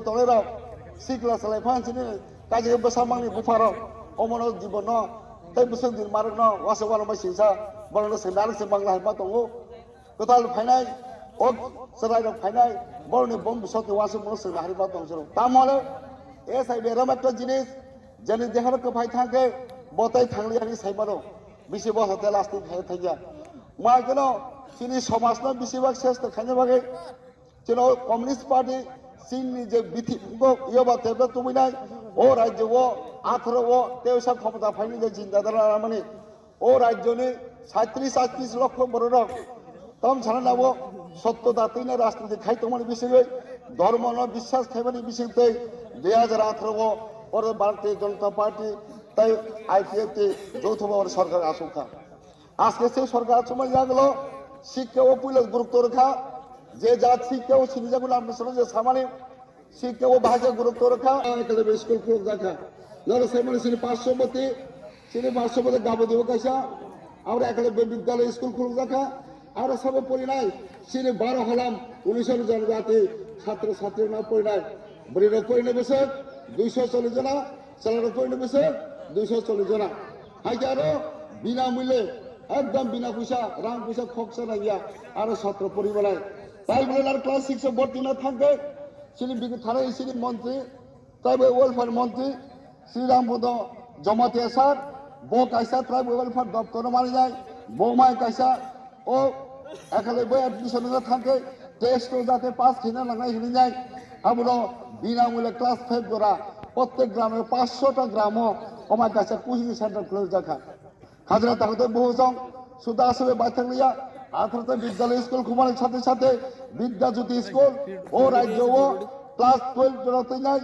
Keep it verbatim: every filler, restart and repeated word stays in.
tongnai rok sikla salai phan sini kaji bwsa mangni bupha rok omono jibon no tei bwswk din marok no wasa wano bai singsa borok no sengdar se bangla hai ma tongo. Kwtal phainai, o chwrai rok phainai, borok ni bom bisok ni wasa borok sengdar hai ma tong sero. Tamole S I B rom ekta jinis jani dehar kwphai thangke botai thangli ani sai mano bisi bosa te lasting khai thangya. Ma keno sini somaj no bisi bak ses to khaina bagwi Chino Communist Party chini je bithi yoba tebra tubuinai o rajyo o atharo o teusa khomota phaini je jinda dara ramani o rajyo ni saitris aitris lokho bororok tom sana nabo sotto da tuina rajniti khai tongmani bisingwi dhormo no biswas khaimani bisingtwi dui hajar atharo o oro Bharatiya Janata Party tai I P F T jouthoba oro sorkar asukha. Aske se sorkar chumai jaglo sikka o puila gurukto rwkha, je jat sikka o sini jago nam bisalo je samani sikka o bahasa gurukto rwkha. Ekale be school khuluk jakha, noro semani sini Parshoboti, sini Parshoboti Gabodibo kaisa, amra ekale be bidyalay school khuluk jakha, aro sabo porinai sini baro halam unnish jonjati chhatro chhatri na porinai, bwrwi rok porinai bwswk duiso chollish jona, chwla rok porinai bwswk duiso chollish jona. Hai khe aro binamulye, ekdom bina puisa, rang puisa khoksa nangya, aro satro poribalai. Tai bole nar class six o borti na thangkhe, chini bikhu thanai chini montri, tribal welfare montri, Sri Rambuddha Jamatia sir, bo kaisa tribal welfare doptor o manijai, bo mai kaisa O ekhalai bai admission wngna thangkhe test o jate pass khaina nangnai hinwi nai. Abono binamulya class five jora prottek gramo paanch sho ta gramo omai kaisa coaching center khulwi jakha. Hajra tangtwi buhusong suda aswk bai thanglia. Athar tei Vidyalaya school khumani sathe sathe Vidya Jyoti school o rajyo o class twelve jora twi nai.